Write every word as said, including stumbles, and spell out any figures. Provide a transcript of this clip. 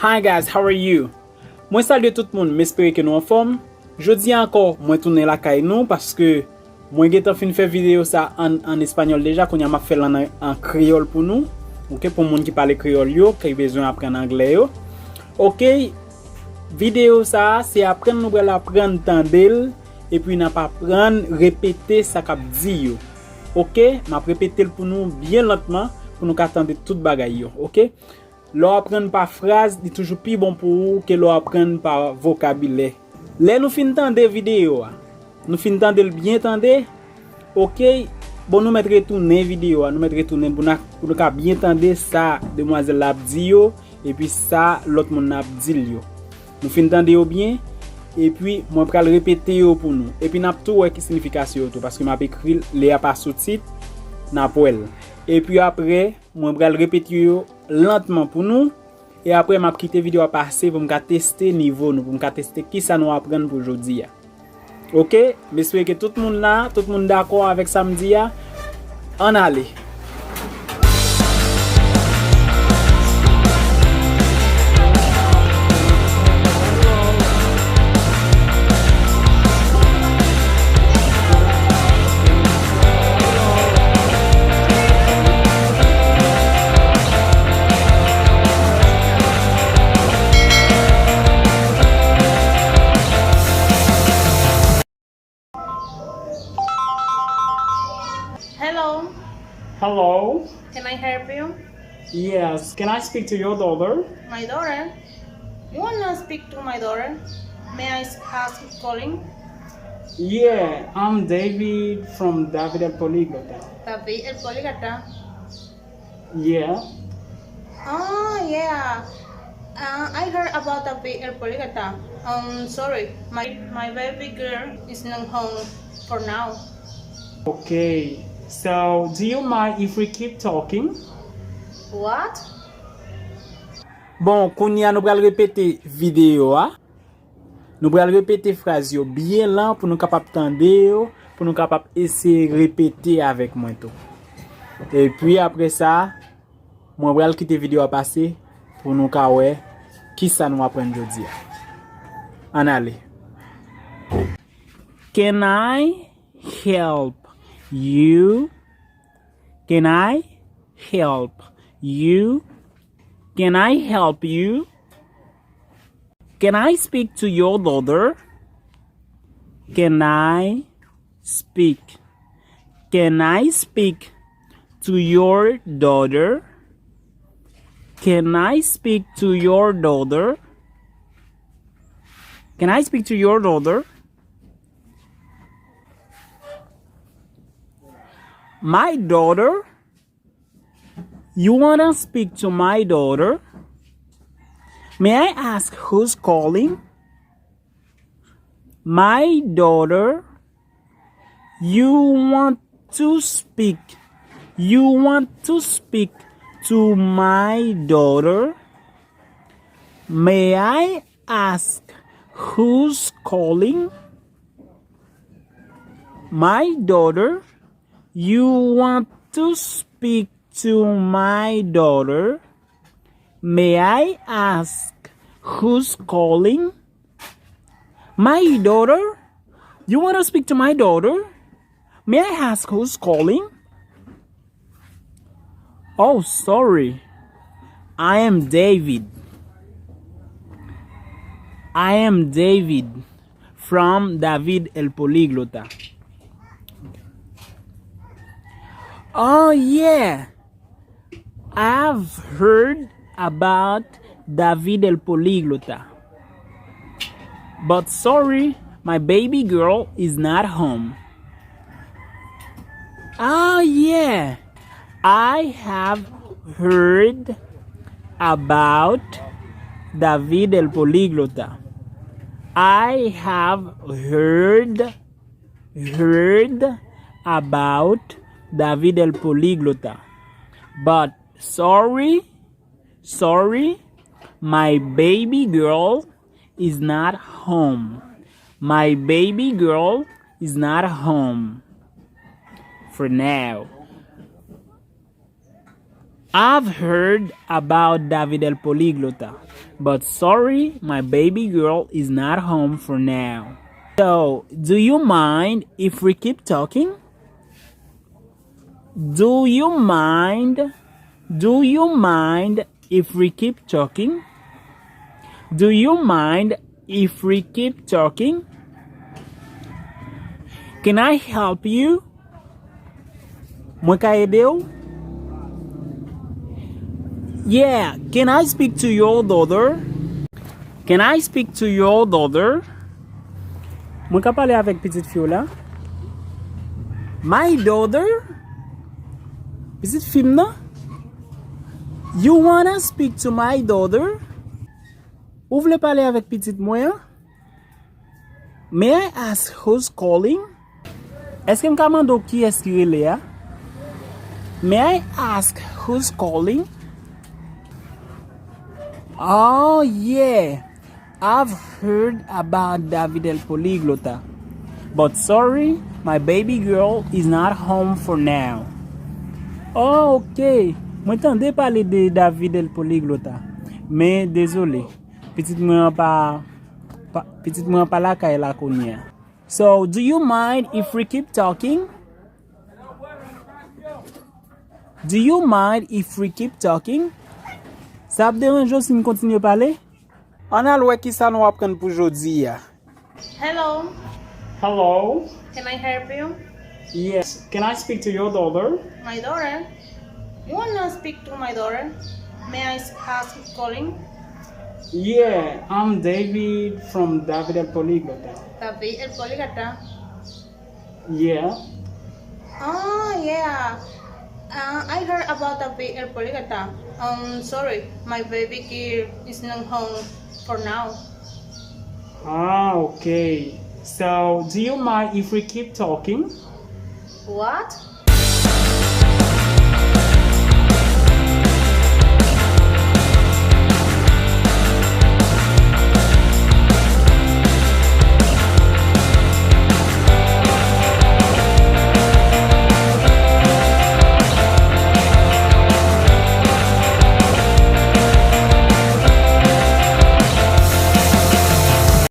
Hi guys, how are you? Mwen salye tout moun, m espere ke nou anfòm. Jodi a ankò, mwen tounen lakay nou paske mwen gentan fin fè videyo sa an, an espanyòl deja, kounye a m ap fè l an, an kreyòl pou nou. Oke, pou moun ki pale kreyòl yo, ki bezwen aprann anglè yo. Oke, videyo sa a, se aprann nou pral aprann tande l, epi n ap aprann repete sa k ap di yo. Oke, m ap repete l pou nou byen lantman, pou nou ka tande tout bagay yo. Oke? Lè w aprann pa fraz, li toujou pi bon pou ou ke lè w aprann pa vokabilè. Lè nou fin tande videyo a, nou fin tande l byen tande, oke, bon, nou mèt retounen videyo a, nou mèt retounen pou n a, pou nou ka byen tande sa demwazèl la ap di yo, epi sa lòt moun nan ap di l yo. Nou fin tande yo byen, epi mwen pral repete yo pou nou. Epi n ap tou wè ki siyifikasyon yo tou, paske m ap ekri l, lè y ap asoutit, n ap wè l. Epi apre, mwen pral repete yo lantman pou nou, e apre m ap kite videyo a pase pou m ka teste nivo nou, pou m ka teste kisa nou aprann pou jodi a. Oke, m espere ke tout moun la, tout moun dakò avèk sa m di a. Ann ale. Hello. Hello. Can I help you? Yes, can I speak to your daughter? My daughter? You wanna speak to my daughter? May I ask who's calling? Yeah, I'm David from David El Políglota. David El Políglota. Yeah. Oh, yeah. Uh, I heard about David El Políglota. Um, sorry, my, my baby girl is not home for now. Okay. So, do you mind if we keep talking? What? Bon, kounye a nou pral repete videyo a. Nou pral repete fraz yo byen lan pou nou kapab tande yo, pou nou kapab eseye repete avèk mwen tou. Epi apre sa, mwen pral kite videyo a pase pou nou ka wè kisa nou aprann jodi a. Ann ale. Can I help you? Can I help you? Can I help you? Can I speak to your daughter? Can I speak? Can I speak to your daughter? Can I speak to your daughter? Can I speak to your daughter? My daughter? You wanna speak to my daughter? May I ask who's calling? My daughter? You want to speak? You want to speak to my daughter? May I ask who's calling? My daughter? You want to speak to my daughter? May I ask who's calling? My daughter? You want to speak to my daughter? May I ask who's calling? Oh, sorry. I am David. I am David from David El Políglota. Oh, yeah. I've heard about David El Políglota. But sorry, my baby girl is not home. Oh, yeah. I have heard about David El Políglota. I have heard, heard about David El Políglota. But sorry, sorry, my baby girl is not home. My baby girl is not home for now. I've heard about David el Políglota, but sorry, my baby girl is not home for now. So, do you mind if we keep talking? Do you mind? Do you mind if we keep talking? Do you mind if we keep talking? Can I help you? Mwen ka ede w? Yeah, can I speak to your daughter? Can I speak to your daughter? Mwen ka pale avèk pitit fi w la? My daughter? Pitit fi m nan? You wanna speak to my daughter? Ou vle pale avèk pitit mwen an? May I ask who's calling? Èske m ka mande w kiyès ki rele a? May I ask who's calling? Oh yeah, I've heard about David el Políglota. But sorry, my baby girl is not home for now. Oh, ok. Mwen tande pale de David el Políglota. Men dezole. Pitit mwen an pa, pa pitit mwen an pa lakay la kounye a. So, do you mind if we keep talking? Do you mind if we keep talking? Sa ap deranje w si n kontinye pale? Ann al wè kisa nou aprann pou jodi a. Hello. Hello. Can I help you? Yes. Can I speak to your daughter? My daughter? You wanna speak to my daughter? May I ask who's calling? Yeah, I'm David from David El Políglota. David El Políglota? Yeah. Oh, yeah. Uh, I heard about David El Políglota. Um, sorry, my baby girl is not home for now. Ah, okay. So, do you mind if we keep talking? What?